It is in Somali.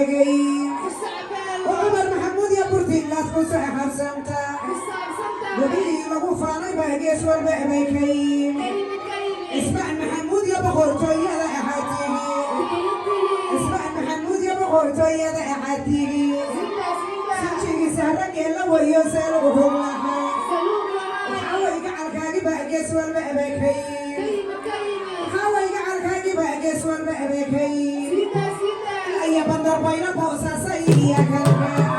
Tegay Cumar Maxamuud iyo Burtilaad ku saxaabsanta, webigii lagu faanay baa gees walba ebaykay. Ismaan Maxamuud iyo boqortooyada axaatigi, Ismaan Maxamuud iyo boqortooyada axaatigi, sinjigiisa raggeella wayo see lagu hog lahaa. Waxaa way gacalkaagi baa gees walba ebaykay, waxaa way gacalkaagi baa gees walba ebaykay, iyo Bandarbayla, Boosaaso iyo Kalka.